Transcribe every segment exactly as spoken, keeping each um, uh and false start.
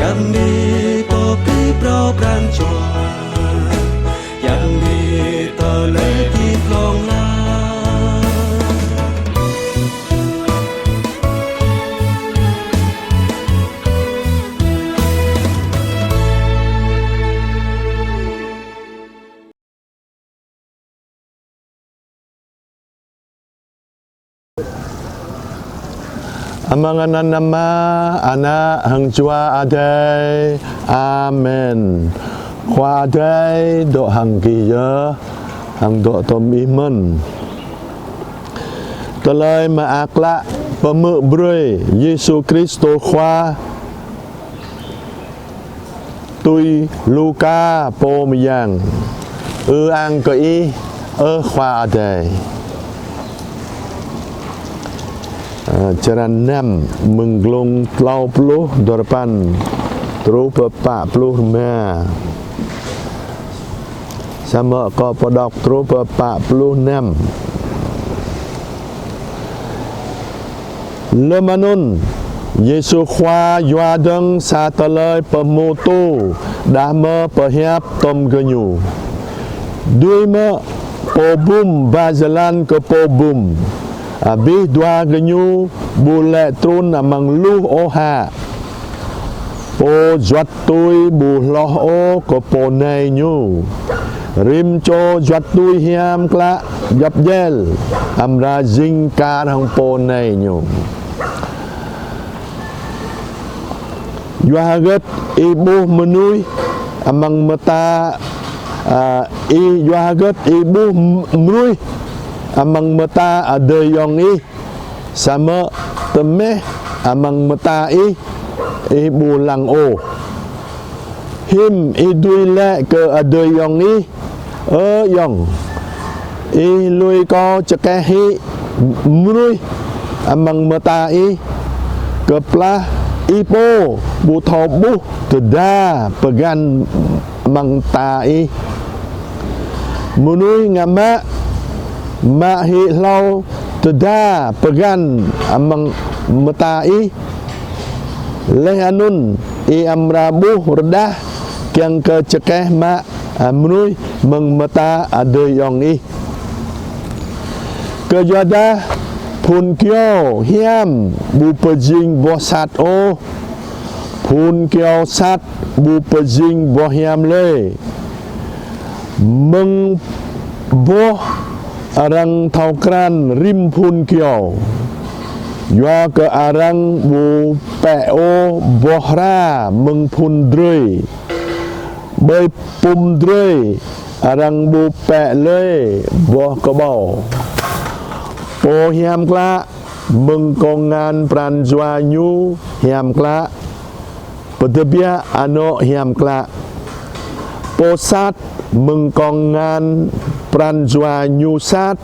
Yang ni pơpĭ phrâo pran jua, yang ni tơlơi hơdip hlŏng lar. Amăng anăn Ama, Ană hăng Jua Adai. Amen. Khua Adai dŏ hăng gih yơh, hăng dŏ tŏm ih mơ̆n. Tơlơi Mơak Klă pơhmư̆ brơi Yêsu Kristô Khua tui Luka pô mơyang. Ư-ang kơ Ih, ơ Khua Adai. Ơ, črăn năm, mơ̆ng glông klâo pluh duarơpăn truh pơ pă pluh rơma. Samơ̆ kâo pơđŏk truh pơ pă pluh năm. Lơm anŭn, Yêsu Khua yua dơ̆ng sa tơlơi pơhmutu đah mơ̆ pơhiăp tŏm gơñu: Dưi mơ̆ pô bum ba jơlan kơ pô bum? Abih dua gơñu ƀu lĕ trŭn amăng luh ôh hă? Pô juăt tui ƀu hloh ôh kơ pô nai ñu. Rĭm čô juăt tui hiam klă djŏp djel, amra jing kar hăng pô nai ñu. Yua hơget ih ƀuh mơnuih amăng mơta, a, ih, yua hơget ih ƀuh m-, mơnuih amăng mơta adơi ayŏng ih, samơ̆ tơmeh amăng mơta ih, ih ƀu lăng ôh? Hiư̆m ih dưi laĭ kơ adơi ayŏng ih: Ơ ayŏng, ih lui kâo čơkeh hĭ mơnuih amăng mơta ih, kơplah ih pô ƀu thâo ƀuh tơda pơgăn amăng ta ih? Mơnuih ngă mă, mă hĭ hlâo tơda pơgăn amăng mơta ih, laih anŭn ih amra ƀuh rơđah kiăng kơ čơkeh mă, a, mơnuih mơ̆ng mơta adơi ayŏng ih. Kơyuadah phŭn kơyâo hiam ƀu pơjing boh sat ôh, phŭn kơyâo sat ƀu pơjing boh hiam lơi. Mơ̆ng boh arăng thâo krăn rĭm phŭn kơyâo, yua kơ arăng ƀu pĕ ôh boh hra mơ̆ng phŭn drơi, ƀơi pum drơi arăng ƀu pĕ lơi boh kơƀâo. Pô hiam klă mơ̆ng kông ngăn pran jua ñu hiam klă, pơtơbiă anŏ hiam klă. Pô sat mơ̆ng kông ngăn pran jua ñu sat,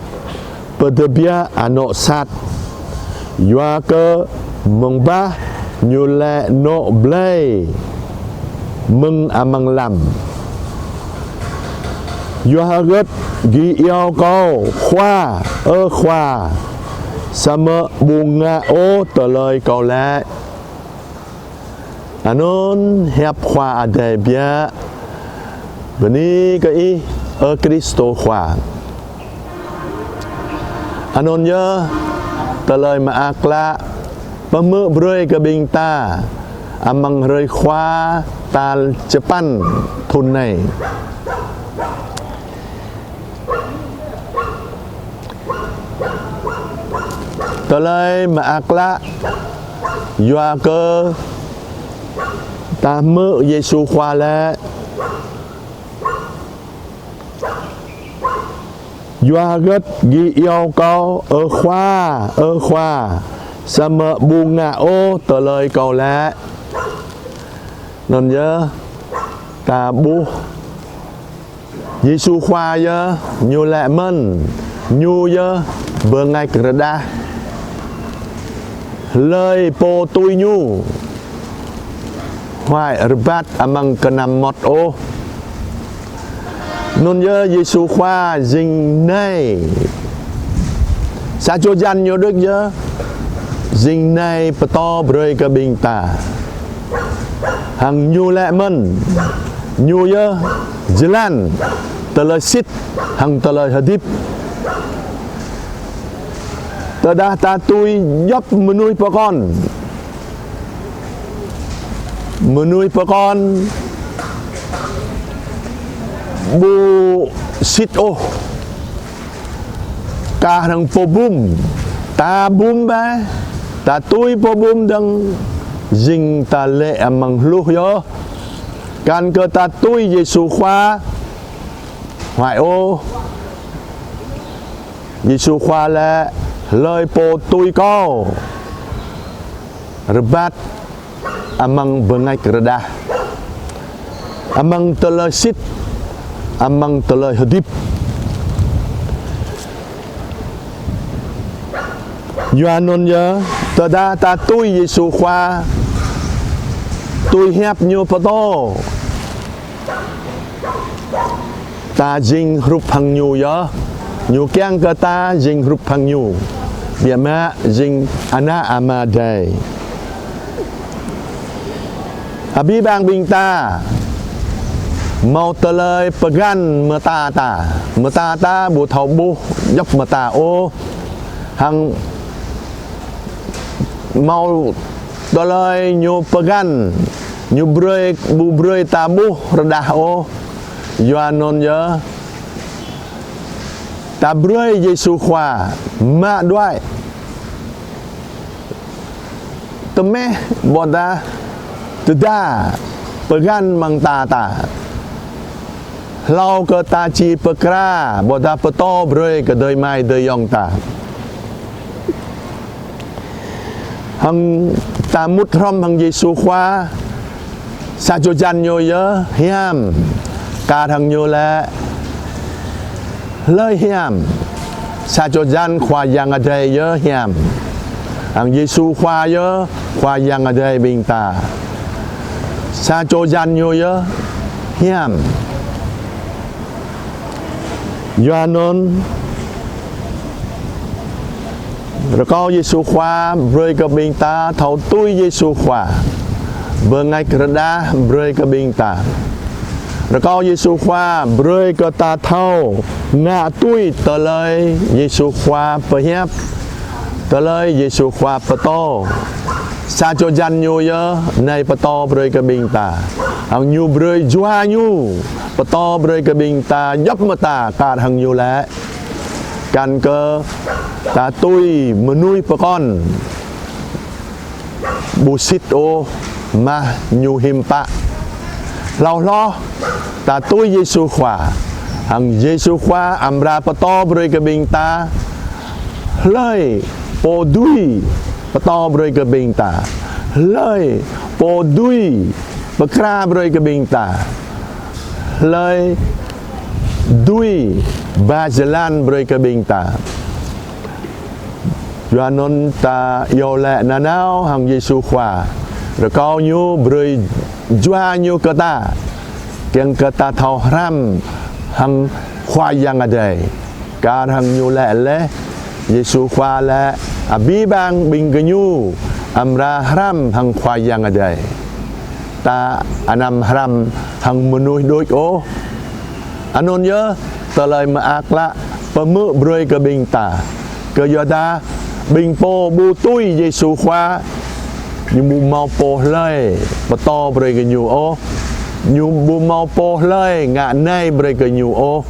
pơtơbiă anŏ sat. Yua kơ mơ̆ng bah ñu lĕ anŏ blai mơ̆ng amăng lăm. Yua hơget gih iâu kâo Khua, ơ Khua, samơ̆ ƀu ngă ôh tơlơi kâo laĭ? Anŭn hiăp Khua Adai biă. Bơni kơ Ih, ơ Kristô Khua. Anŭn yơh tơlơi mơak klă pơhmư̆ brơi kơ ƀing ta amăng hrơi Khua tal čơpăn thŭn anai. Tơlơi mơak klă yua kơ ta hmư̆ Yêsu Khua laĭ: Yua hơget gih iâu kâo ơ Khua, ơ Khua, samơ̆ ƀu ngă ôh tơlơi kâo laĭ? Anŭn yơh ta ƀuh Yêsu Khua yơh ñu laĭ mơ̆n, ñu yơh bơngač rơđah. Hlơi pô tui ñu huai rơbat amăng kơnăm mơmŏt ôh. Anŭn yơh Yêsu Khua jing nai. Sa čô jăn ñu đôč yơh jing nai pơtô brơi kơ ƀing ta. Hăng Ñu laĭ mơ̆n: Ñu yơh jơlan, tơlơi sĭt, hăng tơlơi hơdip. Tơdah ta tui djŏp mơnuih pơkŏn, mơnuih pơkŏn ƀu sĭt ôh. Kah hăng pô bum, ta bum bĕ, ta tui pô bum dơ̆ng, jing ta lê̆ amăng hluh yơh. Kăn kơ ta tui Yêsu Khua, huai ôh. Yêsu Khua laĭ: Hlơi pô tui Kâo, rơbat amăng bơngač rơđah, amăng tơlơi sĭt, amăng tơlơi hơdip. Yua anŭn yơh, tơdah ta tui Yêsu Khua, tui hiăp Ñu pơtô, ta jing hrup hăng Ñu yơh. Ñu kiăng kơ ta jing hrup hăng Ñu, biă mă jing ană Ama Adai. Abih bang ƀing ta hmâo tơlơi pơgăn mơta ta. Mơta ta ƀu thâo ƀuh djŏp mơta ôh. Hăng hmâo tơlơi ñu pơgăn, ñu brơi, ƀu brơi ta ƀuh rơđah ôh. Yua anŭn yơh, ta brơi Yêsu Khua mă đuaĭ tơmeh ƀôdah tơda pơgăn amăng mơta ta, hlâo kơ ta či pơkra ƀôdah pơtô brơi kơ adơi amai adơi ayŏng ta. Hăng ta mŭt hrŏm hăng Yêsu Khua, sa čô jăn Ñu yơh hiam. Kar hăng Ñu laĭ: Hlơi hiam? Sa čô jăn Khua Yang Adai yơh hiam. Hăng Yêsu Khua yơh Khua Yang Adai ƀing ta. Sa čô jăn Ñu yơh hiam. Yua anŭn, rơkâo Yêsu Khua brơi kơ ƀing ta thâo tui Yêsu Khua. Bơngač rơđah brơi kơ ƀing ta. Rơkâo Yêsu Khua brơi kơ ta thâo ngă tui tơlơi Yêsu Khua pơhiăp, tơlơi Yêsu Khua pơtô. Sa čô jăn Ñu yơh anai pơtô brơi kơ ƀing ta. Hăng Ñu brơi jua Ñu pơtô brơi kơ ƀing ta djŏp mơta, kar hăng Ñu laĭ. Kăn kơ ta tui mơnuih pơkŏn ƀu sĭt ôh, mah ñu hiư̆m pă. Hlâo hloh ta tui Yêsu Khua, hăng Yêsu Khua amra pơtô brơi kơ ƀing ta hlơi pô dưi pơtô brơi kơ ƀing ta, hlơi pô dưi pơkra brơi kơ ƀing ta, hlơi dưi ba jơlan brơi kơ ƀing ta. Yua anŭn ta iâu laĭ nanao hăng Yêsu Khua, rơkâo Ñu brơi jua Ñu kơ ta, kiăng kơ ta thâo hrăm hăng Khua Yang Adai. Kar hăng Ñu laĭ laih, Yêsu Khua laĭ: Abih bang ƀing gơñu amra hrăm hăng Khua Yang Adai. Ta anăm hrăm hăng mơnuih đôč ôh. Anŭn yơh tơlơi mơak klă pơhmư̆ brơi kơ ƀing ta. Kơ yua dah ƀing pô ƀu tui Yêsu Khua, ñu ƀu hmâo pô hlơi pơtô brơi kơ ñu ôh. Ñu ƀu hmâo pô hlơi ngă anai brơi kơ ñu ôh.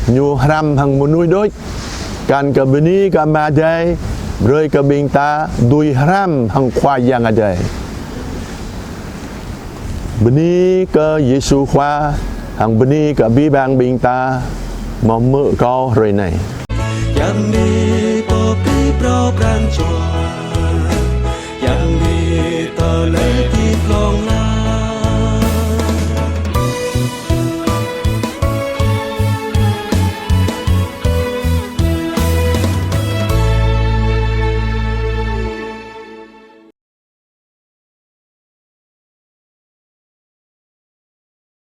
Ñu hrăm hăng mơnuih đôč. Kăn kơ bơni kơ Ama Adai, brơi kơ ƀing ta dưi hrăm hăng Khua Yang Adai. Bơni kơ Yêsu Khua, hăng bơni kơ abih bang ƀing ta hmâo hmư̆ kâo hrơi anai. Yam ni pô pi pro pran jua